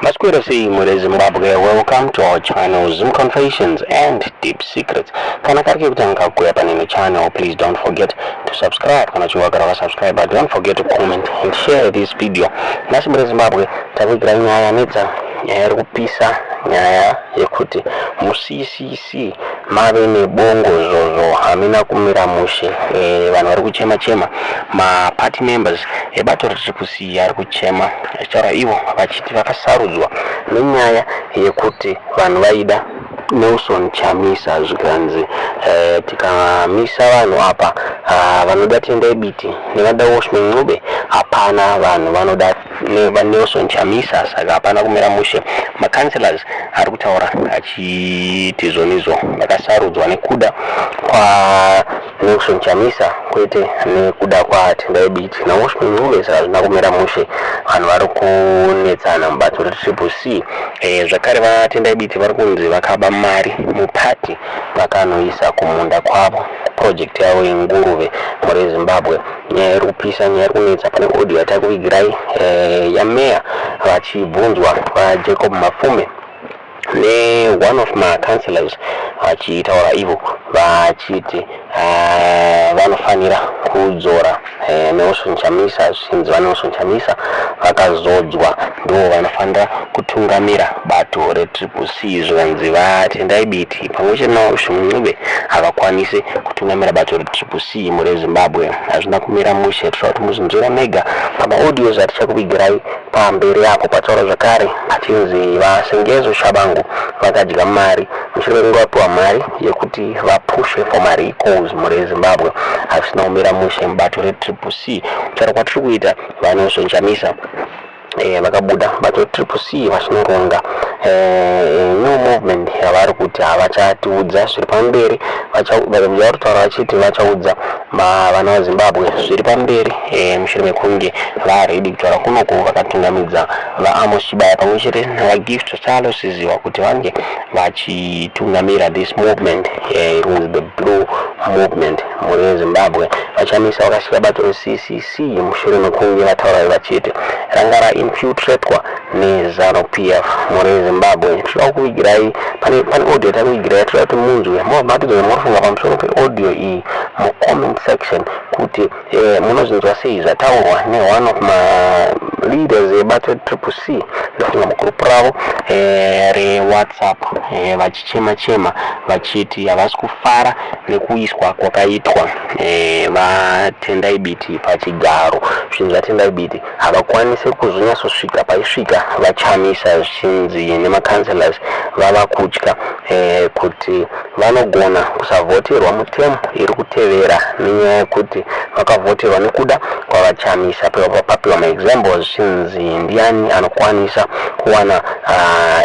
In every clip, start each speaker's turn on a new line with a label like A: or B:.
A: Maswera sei mhuri Zimbabwe, welcome to our channel, Zim Confessions and Deep Secrets. Kana kari kekutanga kuuya paneno channel, please don't forget to subscribe. Kana uchinge wasubscribe, don't forget to comment and share this video. Nhasi mhuri Zimbabwe takuigira nyaya yanetsa, nyaya iri kupisa, nyaya yekuti muCCC mave nebongozozo, hamina kumira mushe. Vanhu vari kuchema chema, maparty members ebato reTriple C ari kuchema vachitaura ivo vachiti vakasarudzwa nenyaya yekuti vanhu vaida Nelson Chamisa. Zvikanzi tikamisa vanhu apa, vanoda Tendai Biti nevanoda Welshman Ncube, hapana vanhu vanoda vaNelson Chamisa, saka hapana kumira mushe. Macouncillors ari kutaura achiti zvonizvo vakasarudzwa nekuda kwaNelson Chamisa, kwete nekuda kwaTendai Biti naWelshman Ncube, saka hazvina kumira mushe. Vanhu vari kunetsana mubato reTriple C. Zvakare vaTendai Biti vari kunzi vakaba mari mupati, vakanoisa kumunda kwavo, project yavo yenguruve. Mhuri Zimbabwe, nyaya iri kupisa, nyaya iri kunetsa. Pane audio yatakuvigirai yameya vachibvunzwa, vaJacob Mafume, ne-one of macouncillors, vachitaura ivo vachiti vanofanira kudzora Nelson Chamisa. Zvichinzi vaNelson Chamisa vakazodzwa, ndo vanofanira kutungamira bato reTriple C. Zvikanzi vaTendai Biti pamwe chete naWelshman Ncube havakwanisi kutungamira bato reTriple C. Mhuri Zimbabwe, hazvina kumira mushe. Toda kuti muzvinzwira mega pamaaudios atichakuvigirai pamberi apo. Pataura zvakare pachinzi vaSengezo Tshabangu vakadya mari mushure mekunge vapiwa mari yekuti vapushe for marecalls. Mhuri yeZimbabwe, hazvisina kumira mushe mubato reTriple C. Kutaura kwatiri kuita, vaNelson Chamisa vakabuda bato Triple C vachinoronga new movement yavari kuti havachatiudza zviri pamberi. Vari kutaura vachiti vachaudza vana vaZimbabwe zviri pamberi mushure mekunge vaready kutaura kunoku. Vakatungamidza vaAmos Chibaya pamwe chete navaGift Ostallos Siziba kuti vange vachitungamira this movement iri kunzi the Blue Movement. Mhuri yeZimbabwe, vaChamisa vakasiya bato reCCC mushure mekunge vataura vachiti ranga rainfiltratwa neZANU PF. Mhuri yeZimbabwe, tinoda kuvigirai pane audio yatakuvigirai. Toda kuti munzwe, mobva murifunga pamusoro peaudio iyi mucomment section kuti munozvinzwa sei zvataurwa neone of maleaders ebato Triple C, ndofunga mugurupu ravo reWhatsApp, vachichema chema vachiti havasi kufara nekuiswa kwakaitwa vaTendai Biti pachigaro. Zvinhu zvaTendai Biti havakwanisi kuzonyatsosvika paisvika vaChamisa. Zvichinzi nemacouncillors vava kutya kuti vanogona kusavhoterwa mutemo iri kutevera nenyaya yekuti vakavhoterwa nekuda kwavaChamisa. Papiwa maexamples, zvichinzi ndiani anokwanisa kuwana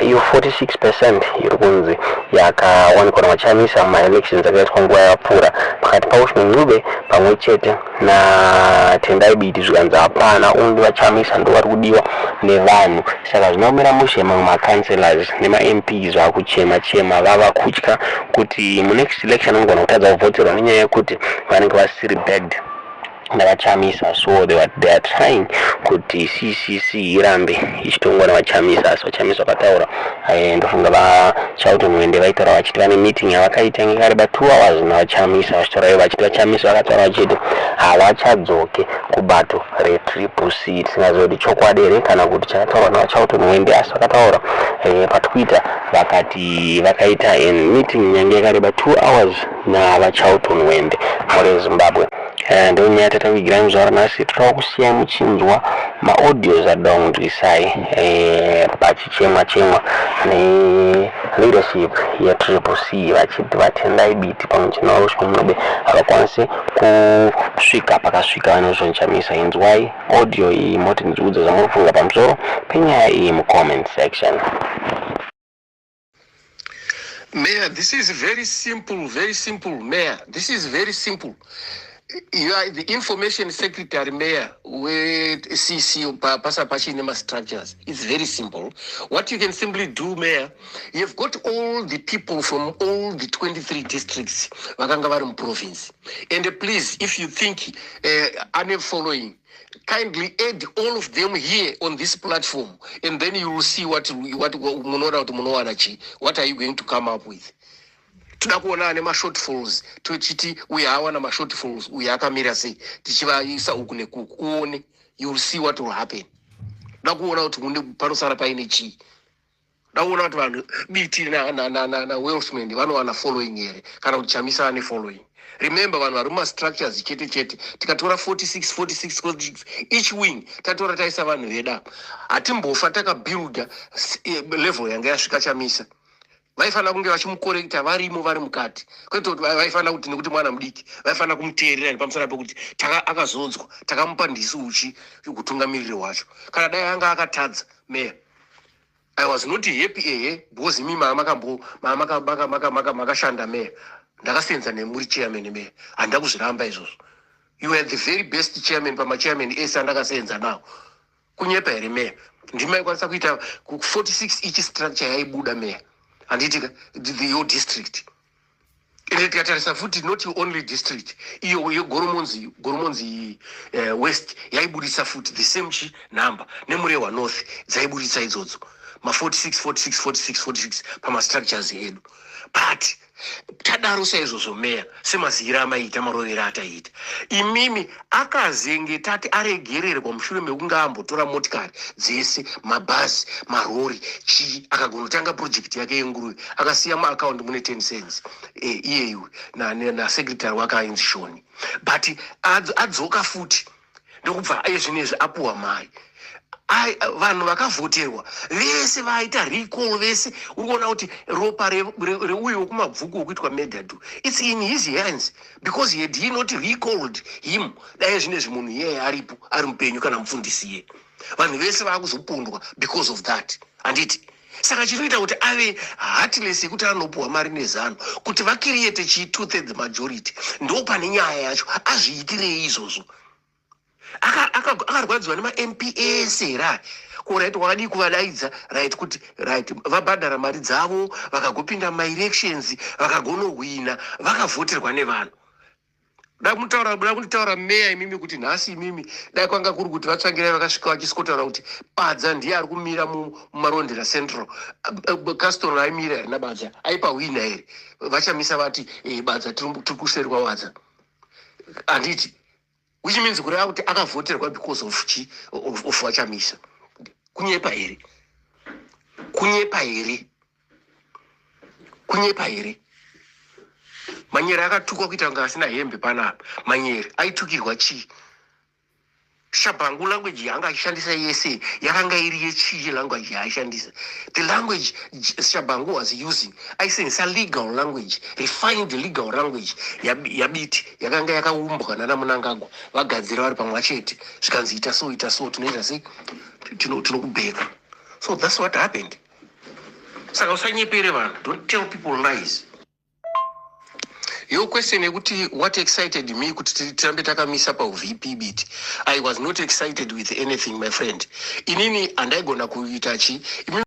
A: iyo 46% iri kunzi yakawanikwa navaChamisa mumaelections akaitwa nguva yapfuura pakati paWelshman Ncube pamwe chete naTendai Biti. Zvikanzi hapana, only vaChamisa ndo vari kudiwa nevanhu, saka zvinomira mushe. Mamwe macouncillors nemaMPs vakuchema chema, vava kutya kuti munext election vanogona kutadza kuvhoterwa nenyaya yekuti vanenge vasiri backed navaChamisa. So they are trying kuti CCC irambe ichitongwa navaChamisa. Asi vaChamisa vakataura, ndofunga vaCharlton Hwende vaitaura vachiti vane meeting yavakaita inge yakareba 2 hours navaChamisa, vachitaura ivo vachiti vaChamisa vakataura vachiti havachadzoke kubato reTriple C. Tisingazivi kuti chokwadi here kana kuti chakataurwa navaCharlton Hwende, asi vakataura paTwitter vakati vakaita meeting yange yakareba 2 hours navaCharlton Hwende. Mhuri yeZimbabwe, ndo nyaya tatakuigirai muzuva ranhasi. Toda kusiyai muchinzwa maaudios adaunzwisai pachichemwa chemwa neleadership yeTriple C vachiti vaTendai Biti pamwe chete naWelshman Ncube havakwanisi kusvika pakasvika vaNelson Chamisa. Inzwai audio iyi, motinzudza zvamuri kufunga pamusoro penyaya iyi mucomment section.
B: Mayor, this is very simple, very simple, Mayor. This is very simple. You are the information secretary, mayor weCC. Pasa pachine ma-structures. It's very simple. What you can simply do, mayor, you've got all the people from all the 23 districts vakanga vari muprovince, and please, if you think ane following, kindly add all of them here on this platform, and then you will see what munoona kuti munowana chii. What are you going to come up with? Toda kuona ane mashortfalls, tochiti uyu awana mashortfalls, uyu akamira sei, tichivaisa uku nekuku. Uone, you will see what will happen. Da kuona kuti panosara paine chii. Da kuona kuti vanhu Biti naWelshman vanowana following here, kana kuti Chamisa ane following. Remember, vanhu vari mumastructures chete chete, tikatora 46 46 46 each wing, tatora taisa vanhu vedu apa, hatimbofa takabuilda level yanga yasvika Chamisa. Vaifanira kunge vachimukorekta varimo, vari mukati, kwete kuti vaifanira kuti nekuti mwana mudiki vaifanira kumuteerera nepamusana pekuti akazodzwa, takamupa ndisi uchi kutungamiriri hwacho. Kana dai anga akatadza, meya, I was not happy, ehe, because imi makashanda, meya. Ndakasenza nemuri chairman, meya, handida kuzviramba izvozvo. You were the very best chairman pamachairman ese andakasenza nawo. Kunyepa here, meya? Ndimaikwanisa kuita 46 each structure yaibuda, meya, handiti? Your district, ende tikatarisa futi, not only district iyo yeGoromonzi, Goromonzi West yaibudisa futi the same chi number, neMurewa North dzaibudisa idzodzo ma46 46 46 46 pamastructures edu. But tadaro saizvozvo, meya, semaziviro amaita, marovero ataiita imimi, akazenge tati aregererwa mushure mekunge ambotora motikari dzese, mabhazi, marori, chii, akagonotanga project yake yenguruve, akasiya muakaundi mune 10 cents, iyeyu nasecretary wake ainzi Shoni. But adzoka futi, ndokubva ezvinezvi apuwa mari. Vanhu vakavhoterwa vese vaita recall vese, uri kuona kuti ropa reuyo wekuMabvuku wekuitwa murdered, it's in his hands, because had he not recalled him, dai zvinezvi munhu iyeye aripo, ari mupenyu, kana mufundisi iye. Vanhu vese vaakuzopundwa because of that, handiti? Saka chinoita kuti ave heartless yekuti anopuhwa mari neZANU kuti vacreate chi two thirds majority, ndo pane nyaya yacho. Azviitirei izvozvo? Akarwadziwa nemaMP ese here? Ko right, wakadii kuvadaidza, right, kuti right, vabhadhara mari dzavo, vakagopinda maelections, vakagonohwina, vakavhoterwa nevanhu? Da kunditaura, meya, imimi, kuti nhasi imimi dai kwanga kuri kuti vaTsvangirai vakasvika vachisikotaura kuti Badza ndiye ari kumira muMarondera Central, Caston aimira here naBadza? Aipa hwina here? VaChamisa vati, "Badza tiri kuseri kwaBadza," handiti? Which means kureva kuti akavhoterwa because of chi of vaChamisa. Kunyepa here? Kunyepa here? Kunyepa here? Manyere akatukwa kuita kunge asina hembe panapa. Manyere aitukirwa chii? Tshabangu language yaanga achishandisa yese yakanga iri yechii? Language yaaishandisa, the language Tshabangu was using, aisenzesa legal language, refined legal language yaBiti yakanga yakaumbwa nana Mnangagwa, vagadzira vari pamwe chete, zvikanzi ita so, ita so, tinoita sei, tinokubheka. So that's what happened. Saka usanyepere vanhu. Don't tell people lies. Your question yekuti what excited me kuti tirambe takamisa pauVP Biti, I was not excited with anything, my friend. Inini handaigona kuita chi imi.